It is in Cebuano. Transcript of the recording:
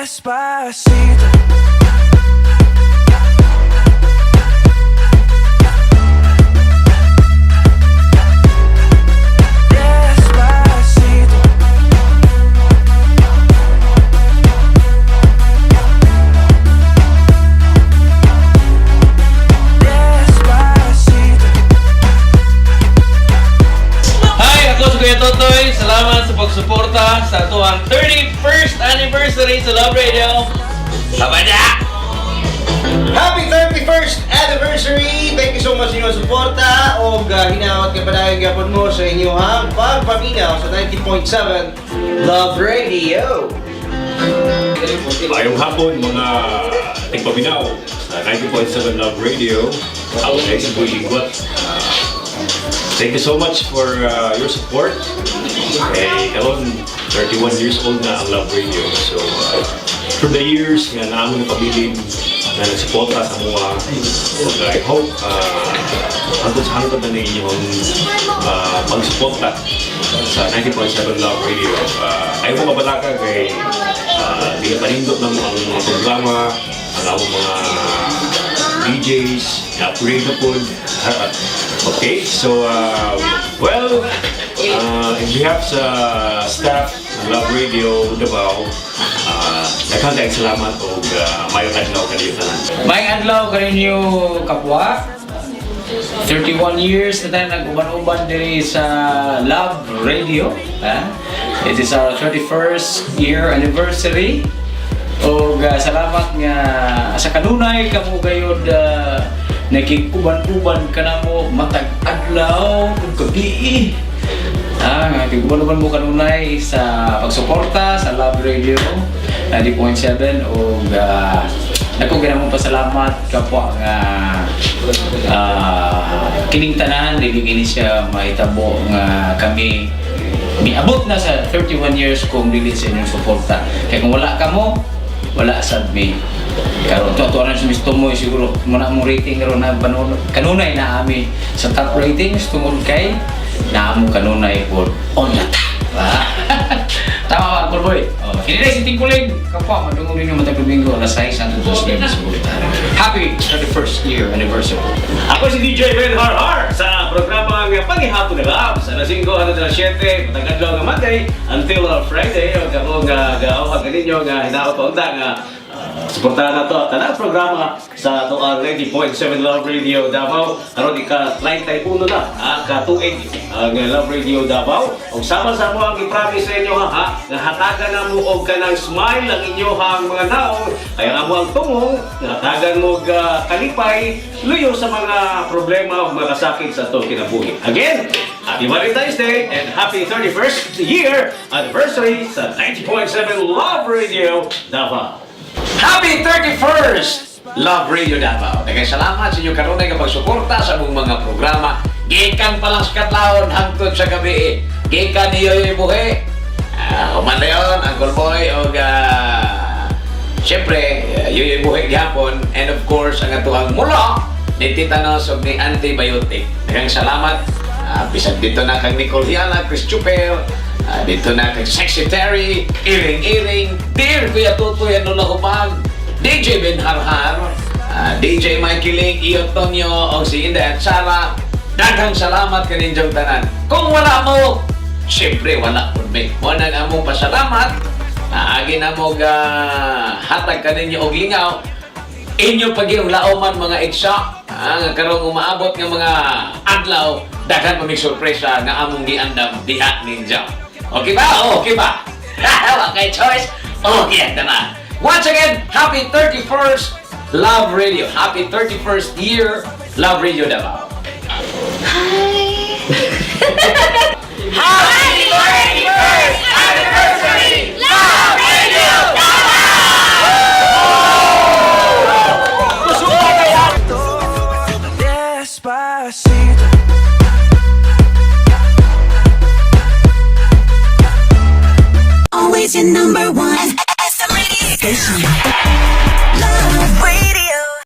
Despacito. Despacito. Despacito. Hi, ako si Kuya Totoy. Salamat sa pagsuporta sa atuang 31st anniversary sa Love Radio. Sabada! Happy 31st anniversary! Thank you so much sa inyong suporta o hinaot ka padayon gyapon mo sa inyong pagpaminaw sa 90.7 Love Radio. Maayong hapon, mga tigpaminaw sa 90.7 Love Radio. Ako ay si Boy Lingot. Thank you so much for your support. Eh, karon 31 years old na ang Love Radio. So, through the years, nga naamon na pabilin na nagsuporta sa mga. So, I hope hangtod sa hangtod na inyong pagsuporta sa 90.7 Love Radio. Ayaw mo kabalaka kay di ka panindot ng ang mga programa, ang among mga DJs, upgrade na po. Okay, so, well, in behalf sa staff ng Love Radio Davao, daghang kayong salamat ug maayong adlaw kaniyo tanan. Maayong adlaw kaninyo, kapwa. 31 years na tayo nag-uban-uban diri sa Love Radio. Ha? It is our 31st year anniversary. O salamat nga sa kanunay kamo gayod nakig-uban-uban kanamo matag adlaw ug gabi. Ah, nga uban-uban mo kanunay sa pagsuporta sa Love Radio 90.7 ug dako gyud mo pasalamat, kapwa, nga kining tanan dili kini siya mahitabo nga kami miabot na sa 31 years kung dili sa inyong suporta. Kay kung wala kamo, wala sad mi. Karon to ato na si Mr. Tomoy, siguro muna mong rating karon na kanunay na ami sa top ratings tungod kay naamo kanunay pod on the top. Ah. Tama ba, Uncle Boy? Oh, kini na si Tingkuling. Kapwa, madungog ninyo matag Domingo, alas 6 hangtod sa 9 sa bulitan. Happy 31st year anniversary. Ako si DJ Ben Harhar sa programang Panghihapon na Love sa alas 5 hangtod alas 7 matag adlaw nga Monday until Friday. Ug ako nga gaawhag ninyo nga hinaot pa nga suportahan nato tanang programa sa ato ang 90.7 Love Radio Davao. Aron ika 31 na ka tuig ang Love Radio Davao. Ug sama sa mo ang i-promise sa inyo ha, nga hatagan na mo og kanang smile ang inyohang mga naong kaya nga mo ang tungong nga hatagan mo og kalipay luyo sa mga problema o mga kasakit sa atong kinabuhi. Again, Happy Valentine's Day and happy 31st year anniversary sa 90.7 Love Radio Davao. Happy 31st Love Radio Davao. Daghang salamat sa inyong kanunay nga pagsuporta sa among mga programa. Gikan pa lang sa katlawon hangtod sa gabi. Gikan ni Yoyoy Buhe. Human na yun, Uncle Boy, og siyempre, Yoyoy Buhe gihapon, and of course, ang atuang mula ni Titanos ug ni Antibiotic. Daghang salamat. Bisan dito na kang Nicole Hiala, Chris Chuper, dito na kang Sexy Terry, Iring Iring, Dear Kuya Tutoy, ano na hubag, DJ Ben Harhar, DJ Mikey Ling, Iyo Tonyo, o si Inday at Sara. Daghang salamat kaninyong tanan. Kung wala mo, siyempre wala po mi. Mo nang among pasalamat, agi na mo ga hatag kaninyo og lingaw, inyo pag yung lauman mga igsa, nga karong umaabot nga mga adlaw, daghan pa mig sorpresa nga among giandam diha ninyo. Okay ba? Okay ba? Wa kay choice. Okay na. Once again, happy 31st Love Radio. Happy 31st year Love Radio Davao. Hi! Happy 31st anniversary, Love Radio Davao! Despacito. Always your number one. SM Radio Station. Love Radio.